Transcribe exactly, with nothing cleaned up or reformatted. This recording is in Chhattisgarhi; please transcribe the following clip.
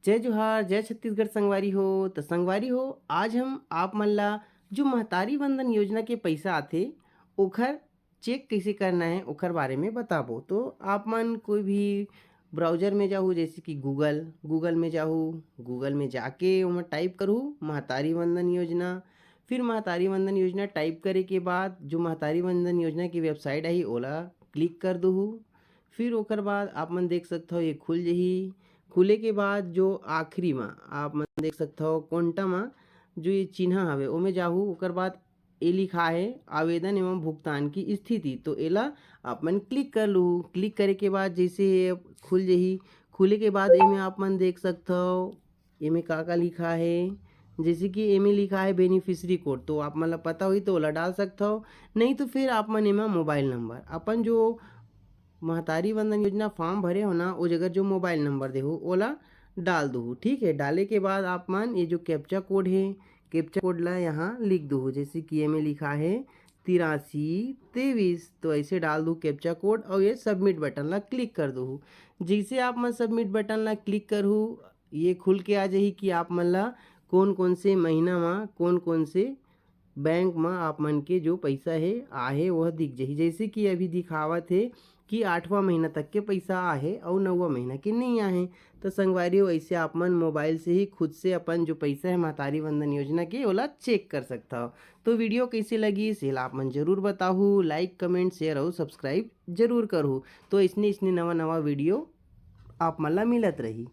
जय जोहार, जय छत्तीसगढ़ संगवारी हो। त संगवारी हो, आज हम आप मन ला जो महतारी वंदन योजना के पैसा आथे, ओखर चेक कइसे करना हे, ओखर बारे में बताबो। तो आप मन कोई भी ब्राउजर में जाहू, जैसे कि गूगल, गूगल में जाहू, गूगल में जाके ओमा टाइप करहू महतारी वंदन योजना। फिर महतारी वंदन योजना टाइप करे के बाद जो महतारी वंदन योजना की वेबसाइट आही, ओला क्लिक कर दूहू। फिर ओकर बाद आप मन देख सकथव, ये खुल जही। खुले के बाद जो आखिरी मा आप मन देख सकथव, कोंटा मा जो ये चिन्हा हवे, ओमे जाहू। ओकर बाद ये लिखा है आवेदन एवं भुगतान की स्थिति, तो एला आप मन क्लिक कर लू। क्लिक करे के बाद जैसे ये खुल जही, खुले के बाद एमे आप मन देख सकथव, एमे का का लिखा है। जैसे कि एमे लिखा है बेनिफिशरी कोड, तो आप मन ला पता होही तो ओला डाल सकथव, नहीं तो फिर आप मन एमा मोबाइल नंबर, अपन जो महतारी वंदन योजना फॉर्म भरे हो ना, ओ जगह जो मोबाइल नंबर देहू, ओला डाल दूहू। ठीक है, डाले के बाद आप मन ये जो कैप्चा कोड है, कैप्चा कोड ला यहाँ लिख दूहू। जैसे कि एमे लिखा है तिरासी तेईस, तो ऐसे डाल दू कैप्चा कोड और ये सबमिट बटन ला क्लिक कर दूहू। जैसे आप मन सबमिट बटन ला क्लिक करहू, ये खुल के आ जाही कि आप मन ला कौन कौन से महीना मा कौन कौन से बैंक मा आप मन के जो पैसा हे आहे, वह दिख जाही। जैसे कि अभी दिखावत हे कि आठवां महीना तक के पैसा आहे और नौवां महीना के नहीं आहे। तो संगवारी हो, ऐसे आप मन मोबाइल से ही खुद से अपन जो पैसा है महतारी वंदन योजना के, ओला चेक कर सकता हो। तो वीडियो कैसे लगी, सेला आप मन जरूर बताहू। लाइक, कमेंट, शेयर और सब्सक्राइब जरूर करहू। तो इसने इसने नवा नवा वीडियो आप मन ला मिलत रही।